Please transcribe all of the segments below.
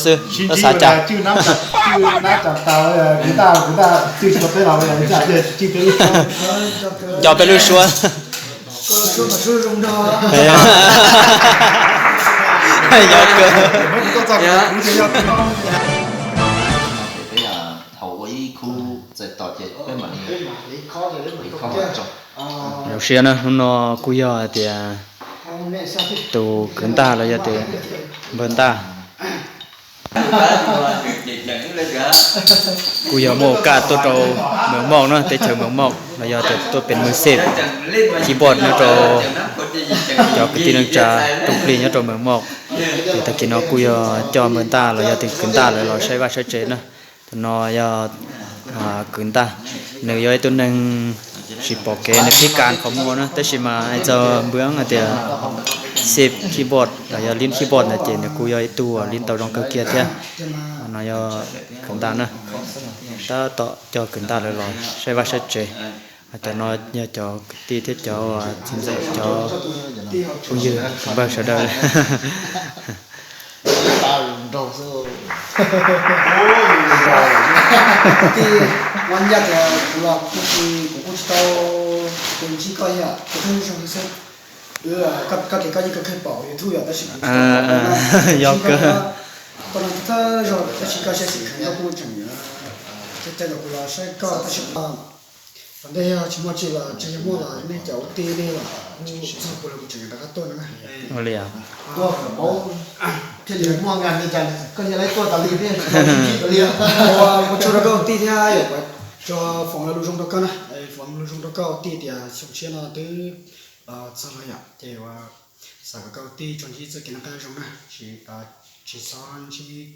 xwb, xav cas. Nco peb lub suab. Nco kawg. Thaum ua ib khub txais tos ces peb mam li, zoo siab na, hnub no kuj yog hais tias tus kwv Ntaj los yog tias npawg Ntaj kuj yog muaj kas tuaj rau Mees Mauj na, teb chaws Mees Mauj los yog tias tuaj pem Mees Xej, keyboard nyob rau cov kwv tij neej tsa rooj plig nyob rau Mees Mauj. Ces tag kis no kuj yog coj npawg Ntaj los yog tias kwv Ntaj lawv los saib vaj saib tsev na. Tus no yog kwv Ntaj, nws yog ib tug neeg tsis pom kev, nws phib kas qhov muag na, tab sis mas hais txog npawg hais tias xej keyboard los yog lead keyboard ntawd ces nws kuj yog ib tug lead tau zoo kawg kiag thiab. No yog kwv Ntaj na, tab tom coj kwv Ntaj lawv los saib vaj saib tsev. Cov no yog cov kwv tij thiab cov txiv ntxawm, cov phooj ywg, cov npawg sawv daws. Kuv kuj tsis tau ntsib koj, yog kuv twb zoo xwb. Koj tias koj yeej kawg pom YouTube yom, tab sis kuv tsis tau pom. Yog kawg. Koj no thawj zaug tab sis koj siab xis kheev, koj kuj tseem caij caij los kuv los saib koj tab sis tom ntej yog tsis muaj tsi los tsis yog muaj los nej cov ua tij nej los kuj txog kuv los kuv tseem rov qab tuaj no na. Ua li os. Tuaj kom paub thiaj li muaj nqa li cas koj yog lawv tuaj tas li thiaj li ua tsaug rau koj ua tij thiab yom, tso foom lus zoo rau koj na, foom lus zoo rau koj ua tij tias xyoo tshiab no twb txog los yom, ces ua xav kom koj ua tij tso ntsib txoj kev noj qab zoo na, tsis txhob ntsib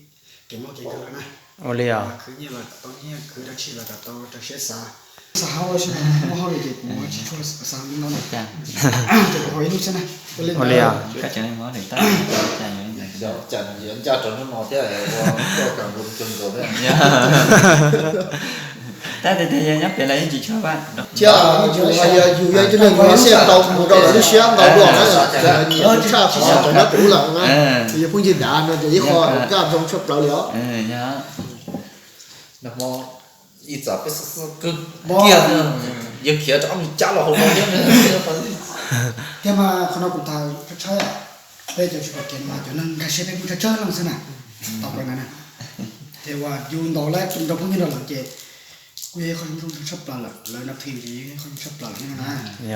kev mob kev nkeeg lawm na. Ua li os. Khwv nyiaj los kom tau nyiaj, khwv dab tsi los kom tau raws siab xav. Xav hauj lwm, muaj hauj lwm ces kuv tsis tshua xav li no na. Ces kuv haus ib lub xwb na. Ua li os. Tab sis tias yog nyob pem los yeej tsis tshua vaj. Thiab yus yog ib tug neeg uas siab tau mus rau lawv lub siab ntau dua na, nyiam tshaj qhov cov nyob pem ub lawm na. Yog phooj ywg dav no ces ib qho kaj zoo tshaj plaws li os. Ib txam peb xwb xwb kawg kiag, yawg khiav rau ob me cab los hauv no thiab. Thiab mas qhov no kuv tau tshaib tshaib, peb cov tsis pom kev mas cov neeg nkag siab peb kuj tshaib tshaib leej xwb na. Tau peb na, ces uas yus ntaus lawm rau phooj ywg nrog lawm ces kuj yog ib qho zoo tshaj plaws lawm, lawv nab thwm ces yog ib qho zoo tshaj plaws lawm na.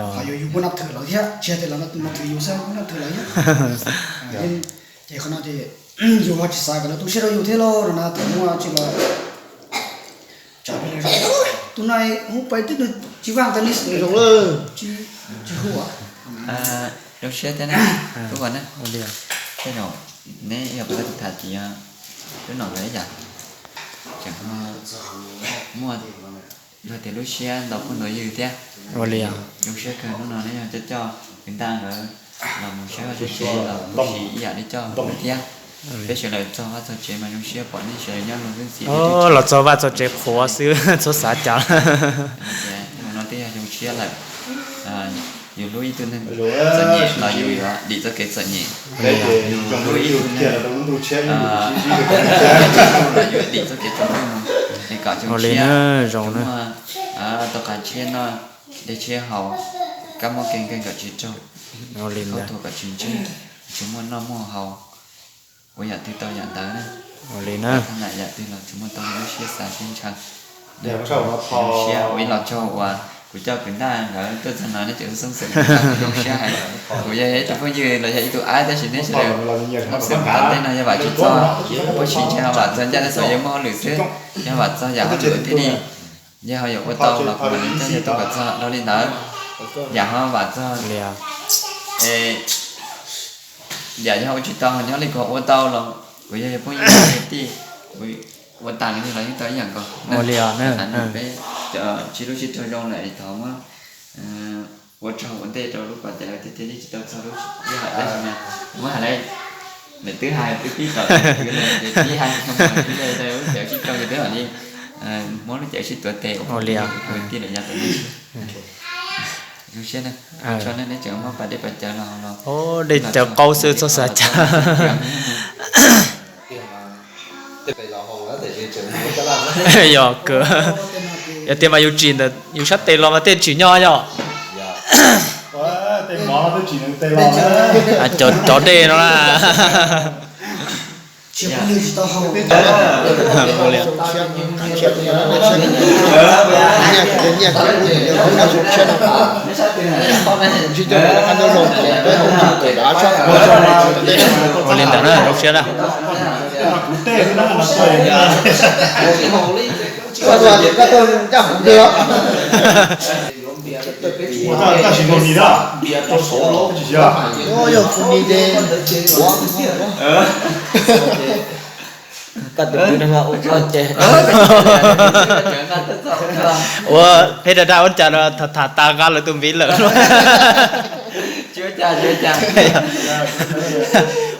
Qhov yus yus kuj nab thwm lawv thiab, tsis hais tias lawv nab thwm yus xwb kuj nab thwm lawv thiab. Ces qhov no ces yus ho tsis xav kom lawv tu siab rau yus thiab lauj, no na thaum muaj tsis los tsam peb zoo, tus no hu pais twb nws tsis vaj tas li, zoo, tsis hu. Zoo siab thiab na, tub ua na. Tej zaum neb yog kuv tus tham ces yog lub nom ib yam, tseem muaj luag tias lub siab ntau phooj ntau ywg thiab. Zoo siab kawg hnub no neb yog coj coj kwv Ntaj nkawd los mus saib vaj saib tsev los mus ib yam li coj thiab. Peb sawv daws txog vaj txog tsev mas zoo siab pom nej sawv daws nyob zoo xwb ntxim. Los txog vaj txog tsev qhuav xwb txhob xav cas. Tias no twb yog zoo siab lawm. Yus hlub ib tug neeg txom nyem los yus yuav dim txoj kev txom nyem. Yus hlub ib tug neeg los yus dim txoj kev txom nyem, es kom zoo siab, tsuas muaj tau qab tshiab noj, dej tshiab haus, kab mob kev nkeeg kom tsis raug, khaub thuas kom tsis ntseg, tsuas muaj noj muaj haus, ua yam twg tau yam ntawd na. Thaj nam yam twg los tsuas muaj tau lub siab xav siab ntshaw. Siab ua ib los tsaug uas kuv coj kwv Ntaj nkawd tuaj txog no nej tseem xoob xeem zoo siab hais. Kuv yog ib tug phooj ywg los yog ib tug aib tab sis neb sawv daws xoob xeem tau tej no yog vam tsis txog, tab sis ntshe ho vam txog ncaj nej xav yog muaj hauj lwm xwb, yog vam txog yam hauj lwm thiaj li, yog ho yuav ua tau los kuv mam li coj yog tuaj kom txog dhau li ntawd. Yam ho vam txog, yam yog ua tsis tau ho nyob li kuv ua tau los kuv yog yog phooj ywg kwv tij, kuv ua tas li los yeej tau ib yam nkaus. Peb cov sib hlub sib raug zoo lawm thov muab ua tsaug ua ntej rau lub pas cas lawv tiag tiag li tsis tau txog lub sij hawm tab sis mas muab hais lawm, lawv twb hais twb pib tau, ces pib hais lub cav sib raug ces peb mam li muab lub cav sib tuav tes ua kwv tij lawm yav tom ntej. Zoo siab, tso nej tseem muab pas dej pas cawv los, dej cawv qaub xwb txhob xav cas. Yog kawg. Yog tias mas yus tsim ntawm yus sab tes los mas tej tsim nyog yog. Cov dej no na. Ua li ntawd na, zoo siab na. Ua peb rau dab ua cas tham tas nqa lawv tus npiv lawm.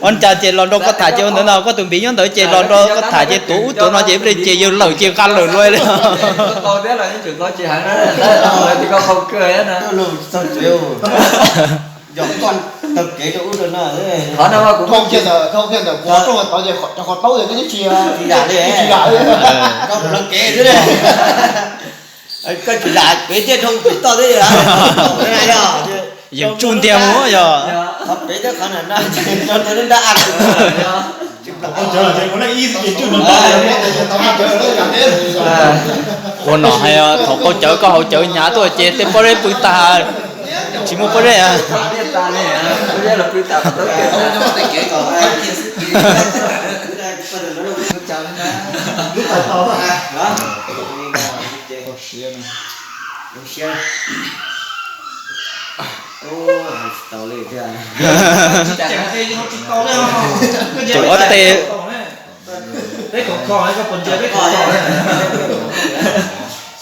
Ua cas ces los nrog koj tham ces ua ntawd no, koj tus npiv nyob ntawd ces los nrog koj tham ces tuav ub tuav no ces ib pliag ces yawg lawm ces nqa lawm luaj li. Thauj kiag ntawm, thauj kiag ntawm kuv rooj tod ces cov qhov taub ces koj twb tsis, tsis yam li, tsis yam li. Koj plawv kev xwb li. Koj tsis yam pem tiaj dhau pem toj thiab yog. Yeej tsuj ntiag mus yog. Qhov pem thiab qhov na no, ua no hais thaum koj cawv koj haus cawv hnyav tuaj ces tej pob zeb pw tag, tsis muaj pob zeb. Tus ob teg,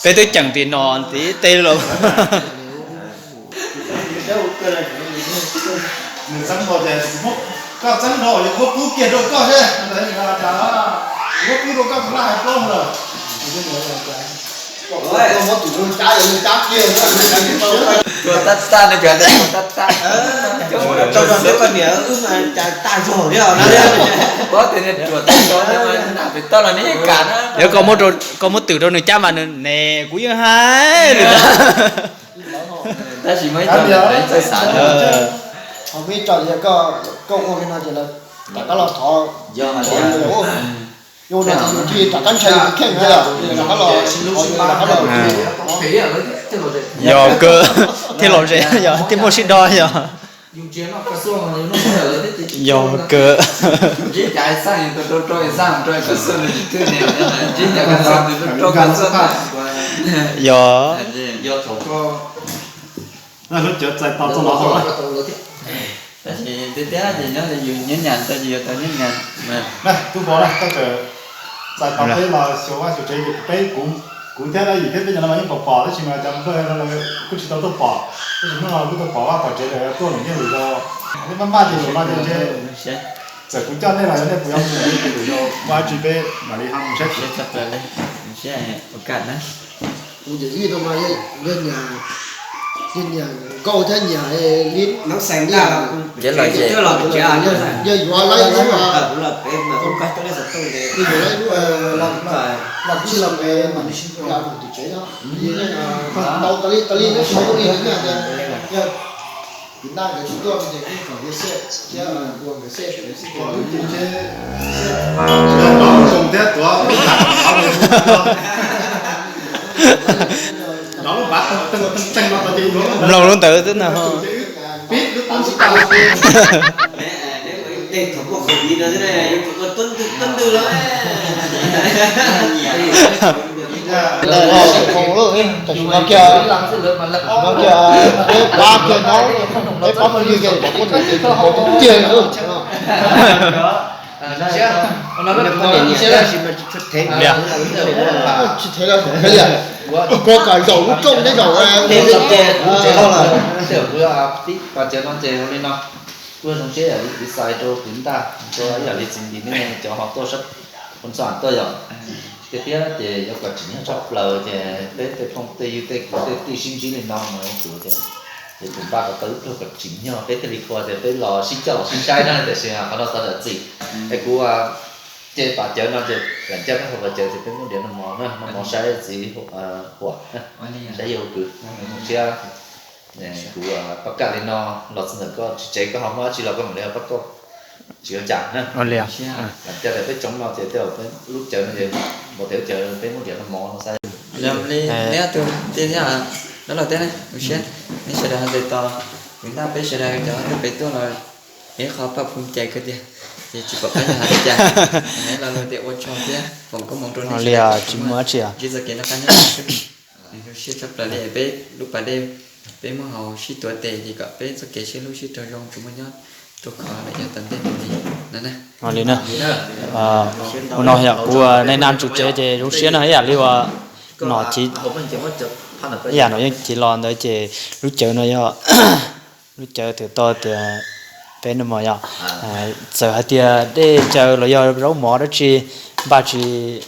peb twb ceem tim no ntxiv teg los. Nws txeeb nkaus ces koj txeeb nkaus yog muab kub kiag rau koj thiab, muab kub rau koj puas laj hais plaub lawm. Ruam tab tag no, ruam tab tag. Tau rau peb poj niam wb mas cas tag zog thiab na. Pob tias ruam tab tag, pem toj los neb yeej kam na. Yog koj muab twm rau nws cab mas nws ne, kuv yeej hais li ntawd. Tab sis muaj ib co txawj xav. Ho muaj ib co yog koj ua li no ces lawv rov qab los thov. Yog hais tias yus no ces yus thiaj rov qab ntshai yus tus kheej na, yog rov qab los, rov qab los. Yog kawg, thiaj los ze yog thiaj muaj sib do yog. Yog kawg. Yog. Lub cawv txais tos txog los. Tab sis tiag tiag ces nyob li yus nyob nyas ntawd ces yuav tau nyob nyas. Tub Pov na, koj txawm txais tos peb los xyuas vaj xyuas tsev ces peb, kuv thiab Dab Yim thiab peb cov no mas yeej pom pom, tab sis mas cov nplog no lawv kuj tsis tau tuaj pom, tab sis hnub no kuj tuaj pom vaj pom tsev lawm, tuaj lwm nyiaj lwm zaus. Nej maj maj ces lwm no ces ntshe txawm kuv coj nej los yog nej puas yuav mus lwm zaus, muaj dab tsi peb mam li ho mus saib. Kuv ces ib no mas yog nyias, yog nyias nkauj thiab nyias li, yog yuav lawv ib lub, yog yuav lawv ib lub los kuj los pem mam li sib nqa mus tim tsev no. Ntau tas li tas li, neb tsis tau li na, yog tim ntaj nkawd tsis tuaj ces kuj kom nkawd xej thiab ua nkawd xej. Mloog lub ntawd xwb na. Tam sim no kiag, no kiag peb pab kiag nyob, peb pab phooj ywg kiag pom kuj nws tiag tiag. Tsis thev los, koj kom zaum lub rooj thiab zaum. Kuj zoo siab yam li kuv xais rau kwv ntaj, rau ib yam li txiv ntis nej cov ho tuaj sab Phoos Xas tuaj yom. Tiag tiag ces yuav kom tsim nyog tshaj plaws ces peb tej phooj tej ywg tej kwv tej tij sib ntsib li no mus ua tus ces, ces tus npaj kom tau ib pluag kom tsim nyog peb thiaj li qhua tias peb los sib coj los sib saib na, tiam sis qhov no tau zam txim. Es kuv Ces pab cawv no ces lam coj peb hauv pab cawv ces peb muab diav noj mov na, noj mov saib txiv huam, saib yawg ua kwv. Siab kuv pab kaj li no los txog ntawm koj tsis tsev, koj ho muaj dab tsi los koj mam li pab koj, tsis ua cas na. Lam coj tias peb tsoom no ces tej zaum peb lub cawv no ces npaum tias lub cawv peb muab diav noj mov no xav. Neb ob tug tiag thiab, dab laug thiab ne, ua siab. Neb sawv daws ho ntawm tos, kuv ntaj peb sawv daws cov tuaj pem tuaj los ib qho paj phooj cais kawg tiag, ces tsis pom qab yog hais li cas. Neb lo lus tias ua tsaug thiab foom koob hmoov rau nej sawv daws, tsis muaj dab tsi, ntsib txoj kev noj qab nyob zoo, zoo siab tshaj plaws li peb lub pas dej, peb muab hauv sib tuav tes ces kom peb txoj kev sib hlub sib raug zoo tsuas muaj nyob rau qhov lawm yav tom ntej mus li no na. Li na, ua no yom, kuv naj naj tsuj tsev ces zoo siab na, ib yam li uas nom chiv, ib yam no yeej chiv los ntawd ces lub cawv no yog lub cawv twb tau tias peb noj mov yom. Txawm hais tias dej cawv los yog zaub mov dab tsi, npaj tsis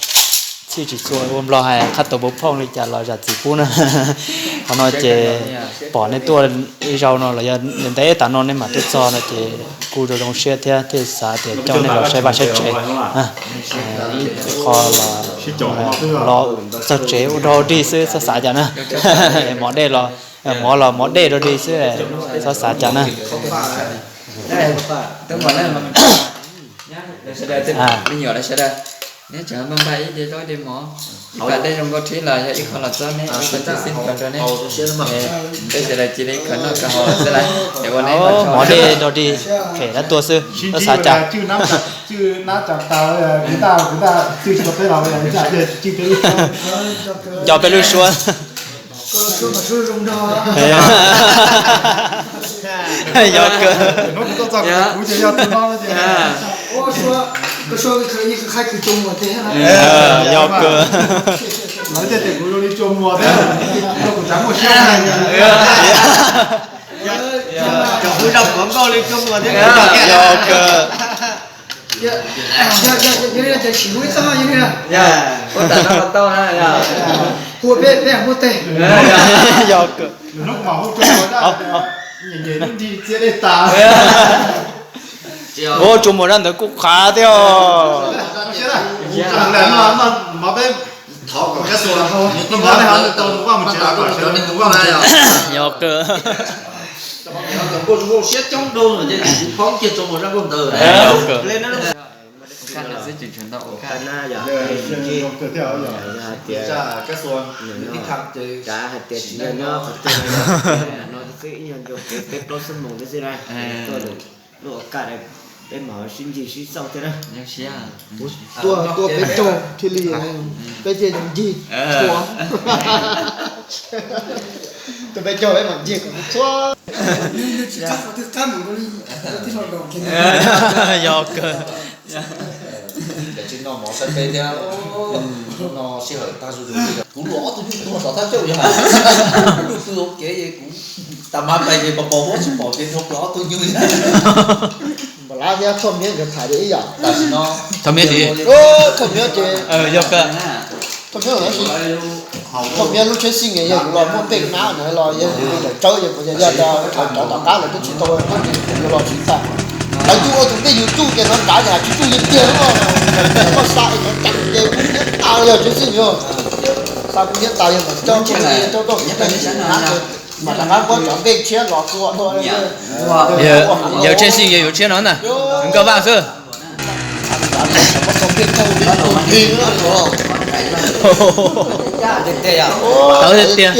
txhij tsis txhua ua nplog hais qhab tau npau phooj li cas los zam txim pub na. Qhov no ces pom nej tuaj ib zaug no los yog ntev tas no nej mam tuaj txog no ces kuj zoo zoo siab thiab thiaj xav tias coj nej los saib vaj saib tsev. Ib qho los txog tsev ua dog dig xwb txhob xav cas na. Mov dej los, mov los mov dej dog dig xwb, txhob xav cas na. Me nyuam lawv sawv daws, neb tseem npaj npaj ib diav zaub diav mov, ib pas dej zoo nkauj thiab los yog ib qho los txog neb ua tau tsis xij kawg rau neb. Peb sawv daws cia li khaws noj khaws haus xwb lawm, es ua neb mov dej dog dig, phem dab tuaj xwb, txhob xav cas. Nco peb lub suab. Yog kawg. Yog kawg. Yog kawg. Yog kawg. Ua tsuas muaj zaj ntawd kuj qhav thiab. Yog kawg. Yog kawg. Kav hais tias tsis yog nyob qhov twg no xwb, ib nyuag ncua kev peb plaub xuab moos xwb na. Lub ua kaj peb mam sib ncig sib xauj thiab na. Tuaj tuaj peb caug thiaj li peb thiaj ncig txhua. Tuaj peb caug peb mam ncig kom txhua. Yog kawg. Tsis noj mov saib peb thiab. No sij hawm tag zuj zus li. Kuv luam ob tug nyuj tuag tom thaj cauj yog, kuv luj pw hauv kev es kuv tas ma pais ces pos pos huab tsis pom kev dhau plaws ob tug nyuj. Npam lab thiab Thoj Miab nkawd tham li ib yam. Tam sim no Thoj Miab ces, Thoj Miab ces, yog kawg. Thoj Miab lub tsheb xij nyias yog kuv los muaj npej nab na los yog kuv li ntawm tsawb yog kuv yog yog cov tom qab lawm twb tsis tau, yuav los tsis tau. Lawv twb ua tus npej yus tsuj ces no nrad ces tsis tsuj yus tiag, koj xa es cov ceev ces kuv thiab tas yog tsheb xij nyias, xa kuv thiab tas yog mas coj kuv li coj tuaj kuv npej nab ces mas rov qab muab cov npej tshiab los tua dhau. Yawg tsheb xij nyias yuav tshiab no na, nkauj vaj xwb. Tawv tiag tiag.